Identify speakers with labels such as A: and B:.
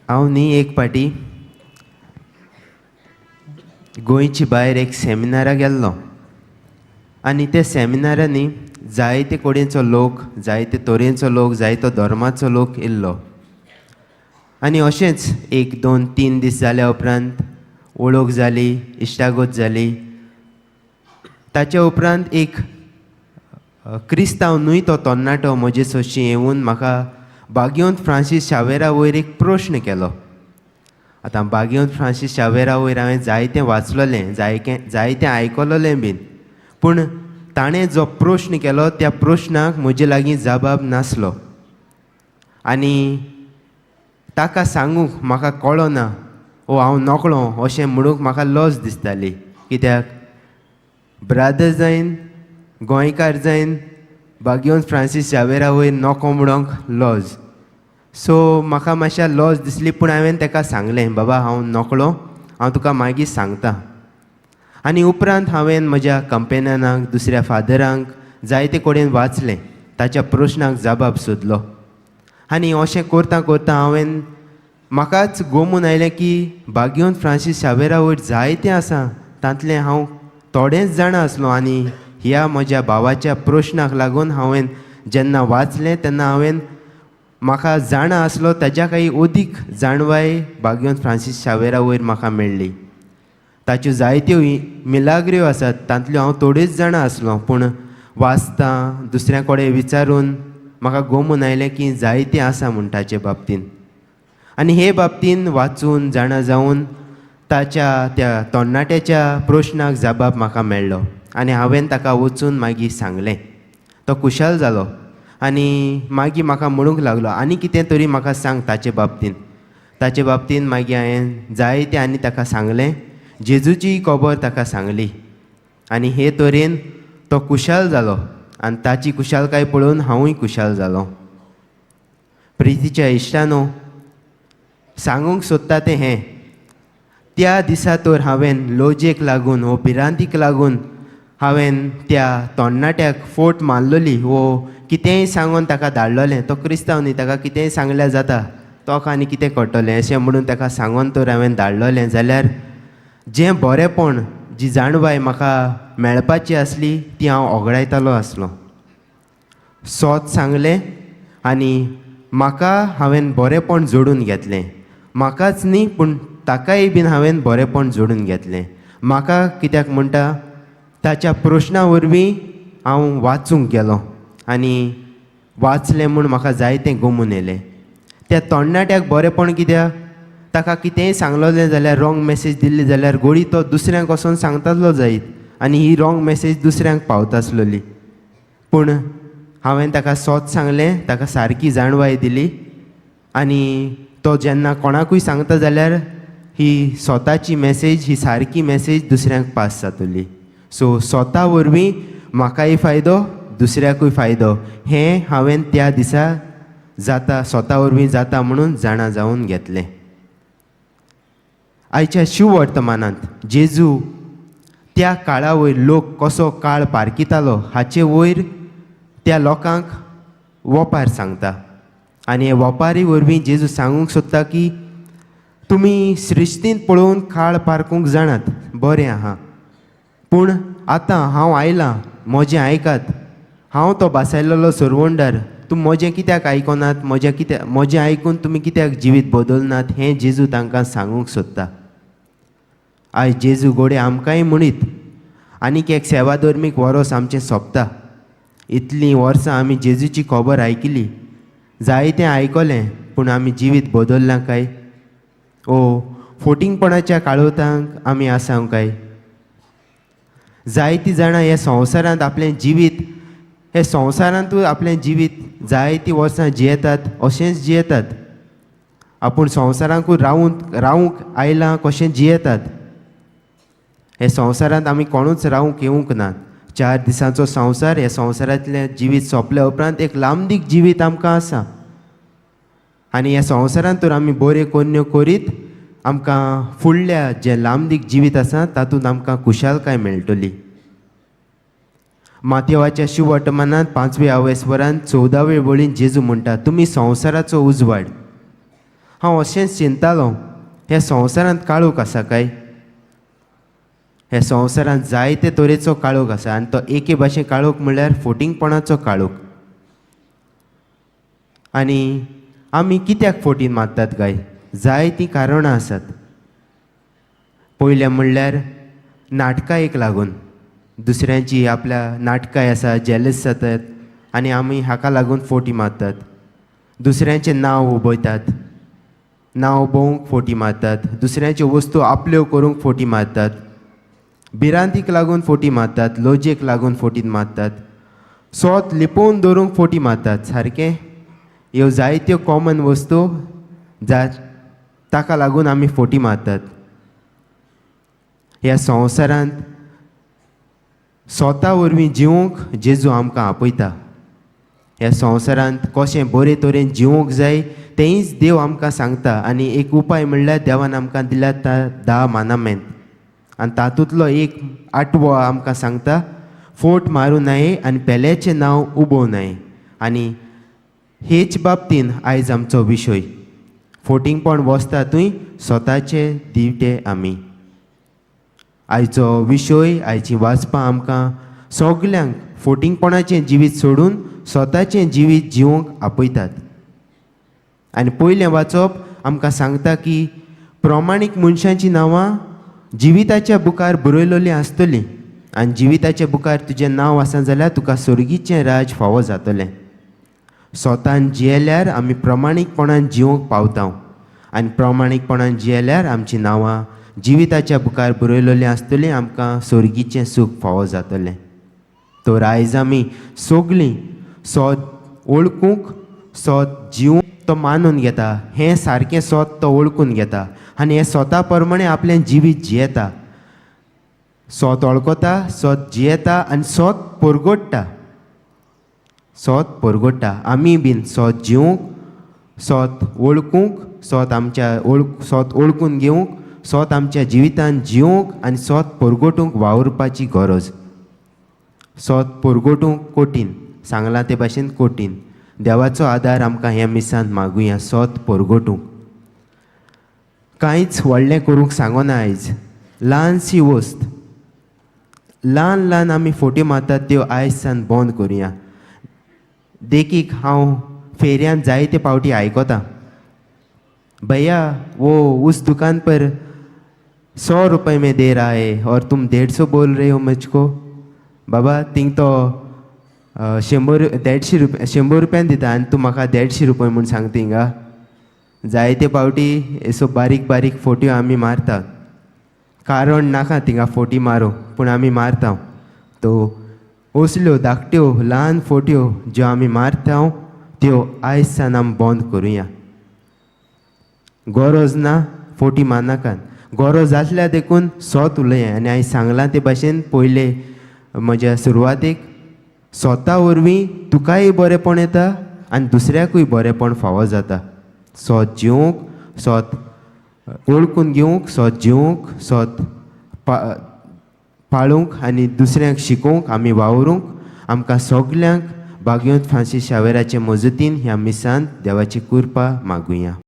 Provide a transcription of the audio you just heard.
A: हांव न्ही एक पाटी गोंयचे भायर एक सेमिनारा गेल्लो आनी त्या सेमिनारांनी जायते कडेनचो लोक, जायते तरेचो लोक, जायतो धर्माचो लोक येयल्लो. आनी अशेंच एक दोन तीन दीस जाल्या उपरांत वळख जाली, इश्टागत जाली. ताच्या उपरांत एक क्रिस्तांव न्हय तो तरणाटो म्हजे सोशी येवन म्हाका बागेवंत फ्रांसीस शावेरा वयर एक प्रश्न केलो. आतां बागेवंत फ्रांसीस शावेरा वयर हांवें जायतें वाचलोलें, जायतें आयकलोलें बीन, पूण ताणें जो प्रश्न केलो त्या प्रश्नाक म्हजे लागीं जबाब नासलो आनी ताका सांगूंक म्हाका कळना ना ओ हांव नकळो अशें म्हणूंक म्हाका लज दिसताली. कित्याक ब्रादर जायन, गोंयकार जायन, बागेवंत फ्रांसीस शावेरा वयर नको म्हणूंक लज. सो म्हाका मातशें लज दिसली, पूण हांवें ताका सांगलें, बाबा हांव नकळो, हांव तुका मागीर सांगता. आनी उपरांत हांवें म्हज्या कंपेनियनाक, दुसऱ्या फादरांक जायते कडेन वाचलें, ताच्या प्रश्नाक जबाब सोदलो. आनी अशें करता करता हांवें म्हाकाच गोमून आयलें की बागेवंत फ्रांसीस शावेरा वयर जायतें आसा, तातूंतलें हांव थोडेंच जाणा आसलो. आनी ह्या म्हज्या भावाच्या प्रश्नाक लागून हांवें जेन्ना वाचलें तेन्ना हांवें म्हाका जाणा आसलो ताज्या काही अदीक जाणवाय बागेवंत फ्रांसीस शावेरा वयर म्हाका मेळ्ळी. ताच्यो जायत्यो मिलाग्र्यो आसात, तातूंतल्यो हांव थोड्योच जाणा आसलो, पूण वाचता दुसऱ्या कडेन विचारून म्हाका गोमून आयलें की जायतें आसा म्हूण ताचे बाबतीन. आनी हे बाबतीन वाचून जाणा जावन ताच्या त्या तरणाट्याच्या प्रश्नाक जबाब म्हाका मेळ्ळो आनी हांवें ताका वचून मागीर सांगलें. तो खुशाल जालो आनी मागीर म्हाका म्हणूंक लागलो, आनी कितें तरी म्हाका सांग ताचे बाबतीन. ताचे बाबतीन मागीर हांवें जायतें आनी ताका सांगलें, जेजूची खबर ताका सांगली. आनी हे तरेन तो खुशाल जालो आनी ताची खुशालकाय पळोवन हांवूय खुशाल जालो. प्रितीच्या इश्टानो, सांगूंक सोदता तें हें, त्या दिसा तर हांवें लजेक लागून वो भिरांतीक लागून हांवें त्या तरणाट्याक फोट मारलोली वो कितेंय सांगून ताका धाडलोलें. तो क्रिस्तांव न्ही, ताका कितेंय सांगल्यार जाता, तो आनी कितें कळटलें अशें म्हणून ताका सांगून तर हांवें धाडलोलें. जाल्यार जें बरेंपण, जी जाणवाय म्हाका मेळपाची आसली ती हांव ओगडायतालो आसलो. सोत सांगलें आनी म्हाका हांवें बरेंपण जोडून घेतलें. म्हाकाच न्ही पूण ताकाय बीन हांवें बरेंपण जोडून घेतलें. म्हाका कित्याक म्हणटा, ताच्या प्रश्ना वरवीं हांव वाचूंक गेलो आनी वाचलें म्हूण म्हाका जायतें गोमून येयलें. त्या तरणाट्याक बरेंपण कित्याक, ताका कितेंय सांगलोलें जाल्यार, रोंग मॅसेज दिल्ली जाल्यार गोळी तो दुसऱ्यांक वचोन सांगतालो जायत आनी ही रोंग मॅसेज दुसऱ्यांक पावतासलोली. पूण हांवें ताका सोत सांगलें, ताका सारकी जाणवाय दिली आनी तो जेन्ना कोणाकूय सांगता जाल्यार ही स्वताची मॅसेज, ही सारकी मॅसेज दुसऱ्यांक पास जातली. सो स्वता वरवीं म्हाकाय फायदो, दुसऱ्याकूय फायदो, हें हांवें त्या दिसा जाता, स्वता वरवीं जाता म्हणून जाणा जावन घेतलें. आयच्या शिववर्तमानांत जेजू त्या काळा वयर लोक कसो काळ पारखितालो हाचे वयर त्या लोकांक वोपार सांगता आनी हे वोपारी वरवीं जेजू सांगूंक सोदता की तुमी सृश्टींत पळोवन काळ पारखूंक जाणात, बरें आहा, पूण आतां हांव आयलां, म्हजें आयकात. हांव तो बासायलेलो सरवंडार, तूं म्हजें कित्याक आयकनात, म्हजें आयकून तुमी कित्याक जिवीत बदलनात हें जेजू तांकां सांगूंक सोदता. आयज जेजू गोडे आमकांय म्हणीत आनीक एक सेवाधर्मीक वरोस आमचें सोंपता. इतलीं वर्सां आमी जेजूची खबर आयकली, जायतें आयकलें, पूण आमी जिवीत बदल्लां काय? ओ फोटिंगपणाच्या काळोतांक आमी आसा काय? जायतीं जाणां ह्या संवसारांत आपलें जिवीत, हे संवसारांतूय आपलें जिवीत जायतीं वर्सां जियेतात, अशेंच जियेतात. आपूण संवसारांकूय रावूंक आयलां कशें जियेतात. हे संवसारांत आमी कोणूच रावूंक येवंक ना. 4 दिसांचो संवसार, ह्या संवसारांतलें जिवीत सोंपल्या उपरांत एक लांबदीक जिवीत आमकां आसा आनी ह्या संवसारांत तर आमी बऱ्यो कोन्यो करीत आमकां फुडल्या जें लांबदीक जिवीत आसा तातूंत आमकां खुशालकाय मेळटली. मातेवाच्या शिववर्तमानांत 5व्या अवेस्वरान 14वे वळीन जेजू म्हणटा, तुमी संवसाराचो उजवाड. हांव अशेंच चिंतालो, ह्या संवसारांत काळोख आसा काय? ह्या संवसारांत जायते तरेचो काळोख आसा आनी तो एके भाशेन काळोख म्हणल्यार फोटिंगपणाचो काळोख. आनी आमी कित्याक फोटीन मारतात काय? जायतीं कारणां आसात. पयलें म्हणल्यार नाटकां लागून, दुसऱ्यांची आपल्या नाटकां आसा, जेलस जातात आनी आमी हाका लागून फोटी मारतात. दुसऱ्यांचें नांव उबयतात, नांव उबोवंक फोटी मारतात. दुसऱ्यांच्यो वस्तू आपल्यो करूंक फोटी मारतात. भिरांतीक लागून फोटी मारतात, लजेक लागून फोटी मारतात, सोत लिपोवन दवरूंक फोटी मारतात. सारकें ह्यो जायत्यो कॉमन वस्तू जा ताका लागून आमी फोटी मारतात. ह्या संवसारांत स्वता वरवीं जिवूंक जेजू आमकां आपयता. ह्या संवसारांत कशें बरे तरेन जिवूंक जाय तेंच देव आमकां सांगता. आनी एक उपाय म्हणल्यार देवान आमकां दिल्या ता 10 मानामेंत आनी तातूंतलो एक आठवो आमकां सांगता, फोट मारूं नये आनी पेल्याचें नांव उबोवं नये. आनी हेच बाबतीन आयज आमचो विशय फोटिंगपण वसता थंय स्वताचे दिवटे आमी. आयचो विशय, आयची वाचपां आमकां सगल्यांक फोटिंगपणाचें जिवीत सोडून स्वताचें जिवीत जिवंक आपयतात. आनी पयलें वाचप आमकां सांगता की प्रमाणीक मनशांचीं नांवां जिविताच्या बुकार बरयलेलीं आसतलीं आनी जिविताच्या बुकार तुजें नांव आसा जाल्यार तुका सर्गीचें राज फावो जातलें. स्वतान जियेल्यार आमी प्रमाणीकपणान जिवंक पावता आनी प्रमाणीकपणान जियेल्यार आमचीं नांवां जिविताच्या बुकार बरयलेलीं आसतलीं, आमकां सर्गीचें सूख फावो जातलें. तर आयज आमी सगलीं सोद वळखूंक, सोद जिवूंक तो मानून घेता, हें सारकें सोद तो वळखून घेता आनी हें स्वता प्रमाणें आपलें जिवीत जियेता. सोद वळखता, सोद जियेता आनी सोद परगोडटा, सोद परगोडटा. आमी बीन सोद जिवूंक, सोद वळखूंक, सोद आमच्या वळख सोद वळखून घेवंक, सोद आमच्या जिवितान जिवूंक आनी सोद परगोटूंक वावुरपाची गरज. सोद परगोटूंक कठीण, सांगलां ते भाशेन कठीण. देवाचो आदार आमकां ह्या मिसांत मागुया सोद परगोटूंक. कांयच व्हडलें करूंक सांगना आयज, ल्हानशी वस्त, ल्हान ल्हान आमी फोट्यो मारतात त्यो आयज सान बंद करुया. देखीक हांव फेरयांत जायते पावटी आयकतां, भैया वो उस दुकान पर 100 रुपये में दे रहा है और तुम 150 बोल रहे हो मुझको. बाबा थिंग तो 100 150 रुपया 100 रुपयान दिता आनी तूं म्हाका 150 रुपये म्हूण सांगता हिंगा. जायते पावटी असो बारीक बारीक फोट्यो आमी मारता. कारण नाका थिंगा फोटी मारूं, पूण आमी मारता. तो असल्यो धाकट्यो ल्हान फोट्यो ज्यो आमी मारता त्यो आयज सान आमी बंद करुया. गरज ना फोटी मारनाकात, गरज आसल्यार देखून सोत उलया. आनी हांवें सांगलां ते भाशेन पयले म्हज्या सुरवातेक, स्वता वरवीं तुकाय बरेंपण येता आनी दुसऱ्याकूय बरेंपण फावो जाता. सोत जिवंक, सोत वळखून घेवंक, सोत जिवंक, सोत पाळूंक आनी दुसऱ्यांक शिकोवंक आमी वावरूंक आमकां सगल्यांक बागयोत फ्रांसीस शावेराचे मजतीन ह्या मिसांत देवाची कृपा मागुया.